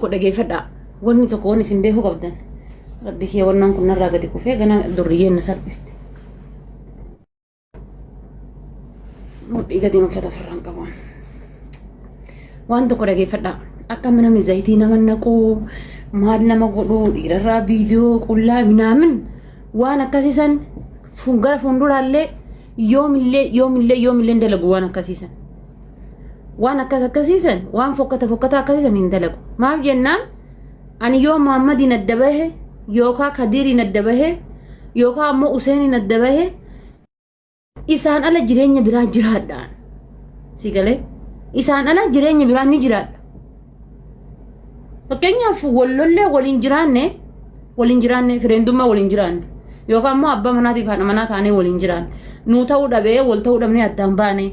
Tokko dhageeffadhaa. Wanni tokko wanni isin beekuu qabdan. Rabbi kiyya wannaan kun narraa gadi kufee gana durriyyeen na salphifte. Mudhii gadi uffata ofirraan qabu. Waan tokko dhageeffadhaa. Akka namni zayitii nama naquu maal nama godhuu dhiirarraa viidiyoo qullaa minaamin waan akkasiisan gara fuulduraallee yoomillee yoomillee yoomillee hin dalagu waan akkasiisan. Waan akkas akkasiisan waan fokkata fokkata akkasiisan hin dalagu. Maaf jennaan ani yoo Muhammadiin adda bahe yookaan Kadiiriin adda bahe yookaan ammoo Useeniin adda bahe isaan ala jireenya biraa jiraadhaan. Si galee isaan ala jireenya biraa ni jiraadha. Fakkeenyaaf wallollee waliin jiraanne waliin jiraanne fireendummaa waliin jiraanne yookaan immoo abbaa manaatiif haadha manaa taanee waliin jiraanne nuu ta'uu dhabee wal ta'uu dhabnee addaan baane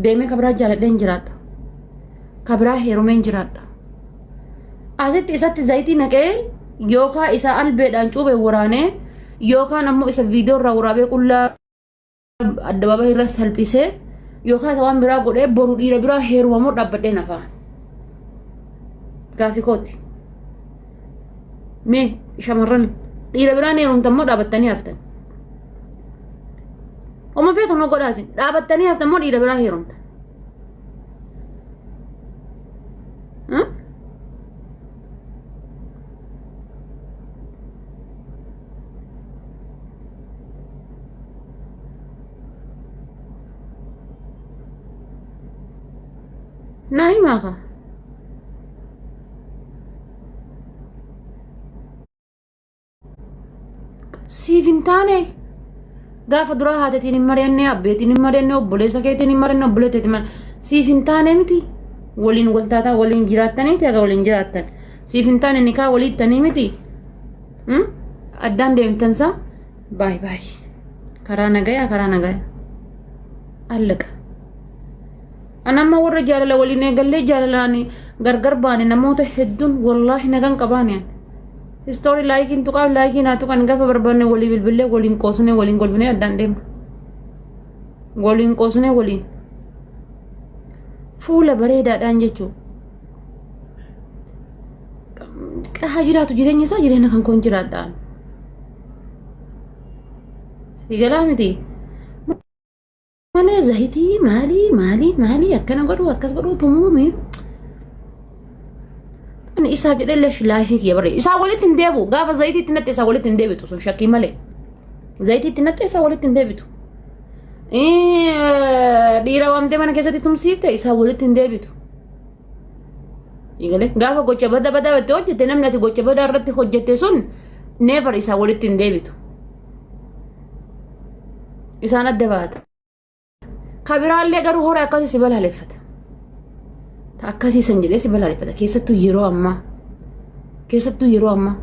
deemee kabiraa jaaladheen jiraadha. Kabiraa heerumeen jiraadha. Asitti isatti zayitii naqee yookaan isa albeedhaan cuubee waraanee yookaan ammoo isa viidiyoo irraa waraabee qullaa addabaabaayii irra salphisee yookaan isa waan biraa godhee boru dhiira biraa heerumamoo dhaabbadhee nafaa. Gaafii kooti. Mee shamarran dhiira biraan heerumtan moo dhaabattanii haftan? Oma feetan godhaasin dhaabattanii haftan moo dhiira biraa heerumtan? Naa himaa kaa. Siif hin taane gaafa duraa haatetiin hin mari'anne abbeetiin hin mari'anne obboleessa keetiin hin mari'anne obboleettiin hin mari'anne siif hin taane miti waliin wal taataa waliin jiraattanii miti haga waliin jiraattan siif hin taane nikaa waliittanii miti addaan deemtansa baay baay karaa nagayaa karaa nagayaa allaqa. An amma warra jaalala waliin eegallee jaalalaan gargar baane namoota hedduun wallaahi nagan qabaani an. Istoorii laayikiin tuqaa laayikiin haa tuqan gaafa barbaanne walii bilbillee waliin qoosnee waliin golfinee addaan deemna. Waliin qoosnee waliin. Fuula bareedaadhaan jechuudha. Haa jiraatu jireenya isaa jireenya kan koon jiraadhaan. Sigalaa miti. Malee zayitii maalii maalii maalii akkana godhuu akkas godhuu tumuu miidhu. Ani isaaf jedhee lesh laayifii kiyya barree isaa walitti hin deebi'u gaafa zayitii itti naqxe isaa walitti hin deebitu sun shakkii malee. Zayitii itti naqxe isaa walitti hin deebitu. Dhiira waamtee mana keessatti tumsiifte isaa walitti hin deebitu. Gaafa gocha badaa badaa itti hojjette namni ati gocha badaa irratti hojjette sun never isaa walitti hin deebitu. Isaan adda baata. Kabiraallee garuu hora akkasii si balaaleffata. Ta akkasii san jedhee si balaaleffata. Keessattuu yeroo ammaa. Keessattuu yeroo ammaa.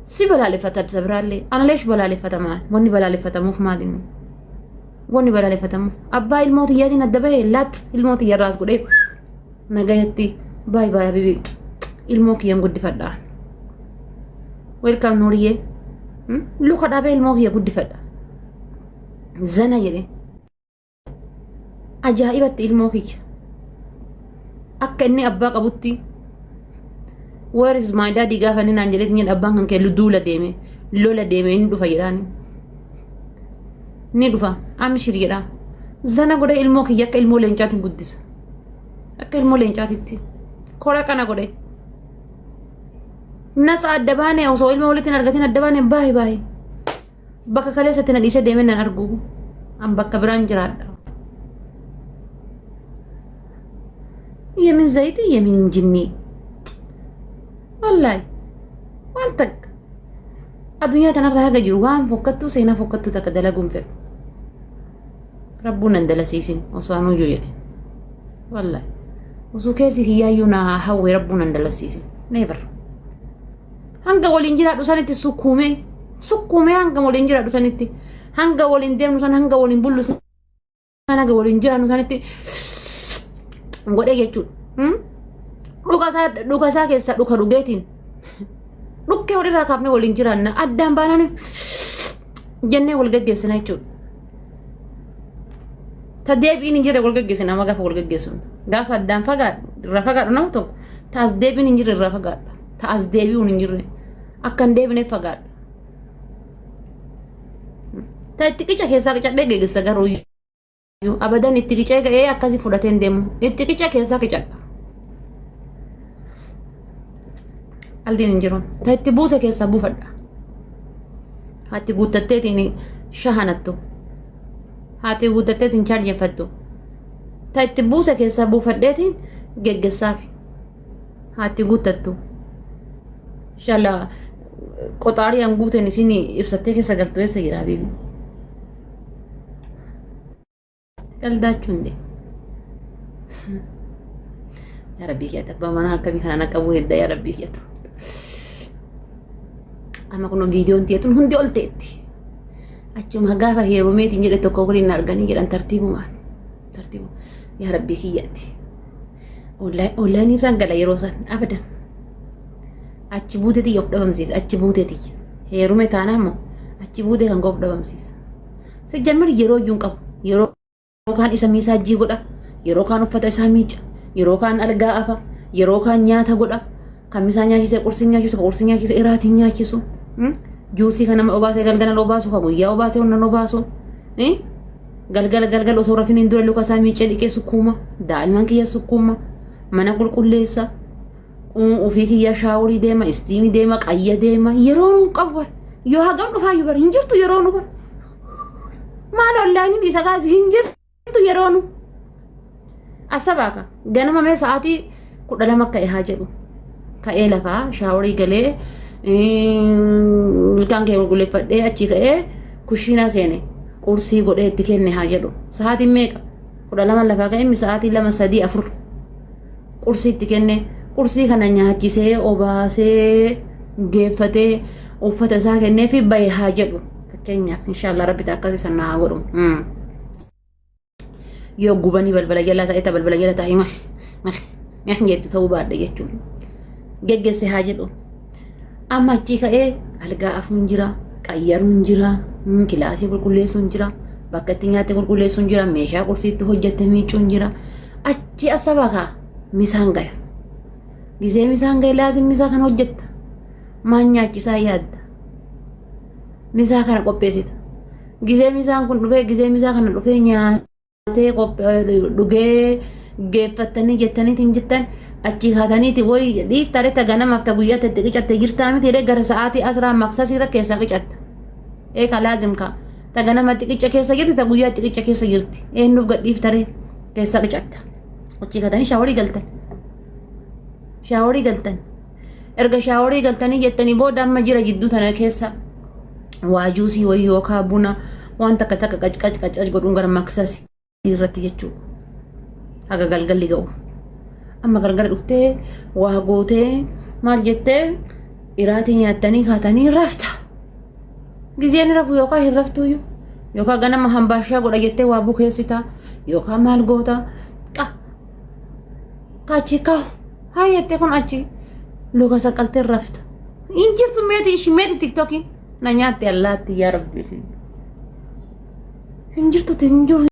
Si balaaleffata isa biraallee. Analeesh balaaleffata maal? Wanni balaaleffatamuuf maal inni? Wanni balaaleffatamuuf. Abbaa ilmoo tiyyaatiin adda bahee laat ilmoo tiyyarraas godhee nagayatti baay baay habibi ilmoo kiyyan guddifadha. Welcome Nuuriyyee. Luka dhaabee ilmoo kiyya guddifadha. Zana jedhee. Ajaa'ibatti ilmoo kiyya. Akka inni abbaa qabutti where is my daddy gaafa inni naan jedheetiin jedha abbaan kan kee duula deeme lola deeme inni dhufa jedhaani. Ni dhufa amshir jedha. Zana godhee ilmoo kiyya akka ilmoo leencaatiin guddisa. Akka ilmoo leencaatitti. Kora qana godhee. Natsa adda baane osoo ilma walitti hin argatin adda baane baay'ee baay'ee. Bakka kaleessatti na dhiisee deemee nan argu. An bakka biraan jiraadha. Yemin zayitii yemin jinnii. Wallaahi waan takka addunyaa tanarra haga jiru waan fokkattuu seenaa fokkattuu takka dalaguun fedhu. Rabbuun nan dalasiisin osoo anuyyuu jedhe. Wallaahi osoo keessi kiyyaayyuu naa hawwe rabbuun nan dalasiisin. Never. Hanga waliin jiraadhu sanitti sukkuumee sukkuumee hanga waliin jiraadhu sanitti hanga waliin deemnu san hanga waliin bullu san hanga waliin jiraannu sanitti godhee jechuudha. Dhuka isaa dhuka isaa keessaa dhuka dhugeetiin dhukkee walirraa kaafnee waliin jiraanna addaan baanaan jennee wal gaggeessina jechuudha. Ta deebiin hin jirre wal gaggeessina amma gaafa wal gaggeessinu. Gaafa addaan fagaadhu irraa fagaadhu nama tokko Taas deebiin hin jirre irraa fagaadha. Taas deebi'uun hin jirre akka hin deebineef fagaadha. Ta itti qica keessaa qicadhee geggeessa garuu abadan itti qicee ka'ee akkasii fudhatee hin deemu. Itti qica keessaa qicadha. Aldiin hin jiru. Ta itti buuse keessaa buufadha. Haati guuttatteetiin shahanattu. Haati guuttatteetiin chaarjeffattu. Ta itti buuse keessaa buufadheetiin geggeessaafi. Haati guuttattu. Inshallah qoxaarii an guuteen isin ibsattee keessa galtu eessa jira habiibi? Qaldaachuu hin deemu. Yaa Rabbii kiyya abbaa manaa akkamii kana na qabuu hedda yaa Rabbii kiyya. Amma kun viidiyoon tiyatun hundi ol ta'etti. Achuma gaafa heerumeetiin jedhe tokko waliin na arganii jedhan tartiibumaan. Tartiibuma. Yaa Rabbii kiyyaati. Onlaayinii irraan gala yeroo san abadan. Achi buutee tiyya of dhabamsiisa. Achi buutee tiyya. Heerume taanaan moo achi buutee kan koo of dhabamsiisa. Sijjammir yeroo iyyuu hin qabu. Yeroo kaan isa miisaajjii godha. Yeroo kaan uffata isaa miica. Yeroo kaan algaa afa. Yeroo kaan nyaata godha. Kan misaa nyaachise qursii nyaachisu, kan qursii nyaachise iraatiin nyaachisu. Juusii kan nama obaasee galgalan obaasu, kan guyyaa obaasee hunnan obaasu. Galgala galgala osoo rafiniin dura luka isaa miicee dhiqee sukkuuma. Daa'imman kiyya sukkuuma. Mana qulqulleessa. Ofii kiyya shaaworii deema, istiimii deema, qayya deema. Yeroo nu qabu bara. Yoo hagam dhufaayyuu bara hin jirtu yeroo nu bara. Maal onlaayiniin isa kaasi hin jirtu yeroo nu. Asabaaka ganama mee sa'aatii 12 ka'e haa jedhu. Ka'ee lafaa shaaworii galee ilkaan kee qulqulleeffadhee achi ka'ee kushiinaa seene qursii godhee itti kenne haa jedhu. Sa'aatiin meeqa? 12 lafaa ka'e sa'aatii 2 3 4 qursii itti kenne qursii kana nyaachisee obaasee geeffatee uffata isaa kennee fi bahe haa jedhu. Fakkeenyaaf inshaallah rabbi akkasii sana haa godhu. Yoo gubanii balbala jala ta'e ta balbala jala ta'e mah mah mah jettu ta'uu baadha jechuudha. Geggeesse haa jedhu. Amma achii ka'ee algaa afuun jira, qayyaruun jira, kilaasii qulqulleessuun jira, bakka itti nyaatte qulqulleessuun jira, meeshaa qursiitti hojjette miicuun jira. Achi asaba kaa misaan gaya. Gisee misaan gahe laazim misaa kana hojjetta. Maan nyaachisaa yaadda. Misaa kana qopheessita. Gisee misaan kun dhufee gisee misaa kana dhufee nyaatee dhugee geeffattanii jettaniitiin jettan achi kaataniiti woy dhiiftaadhe ta ganamaaf ta guyyaa itti qicatte jirtaa miti jedhee gara sa'aatii asraa maksasii irra keessaa qicatta. Eeka laazim kaa ta ganama xiqicha keessa jirti ta guyyaa xiqicha keessa jirti eenyuuf gad dhiiftaree keessaa qicatta. Achi kaatanii shaaworii galtan. Shaaworii galtan. Erga shaaworii galtanii jettanii booda amma jira jidduu tana keessa waa juusii wayii yookaan buna waan takka takka qacqac qacqac godhuun gara maksasii irratti jechuudha. Haga galgalli ga'u. Amma galgala dhuftee waa gootee maal jettee iraatii nyaattanii kaatanii rafta. Gizeen rafu yookaan hin raftuyyuu yookaan ganama hambaashaa godha jettee waa bukeessita yookaan maal goota. Achi kaa'u. Haa jettee kun achi luka saqqaltee rafta. Hin jirtu meeti ishii meeti tiktookiin na nyaatte allaatti yaa rabbi. Hin jirtu hin jiru.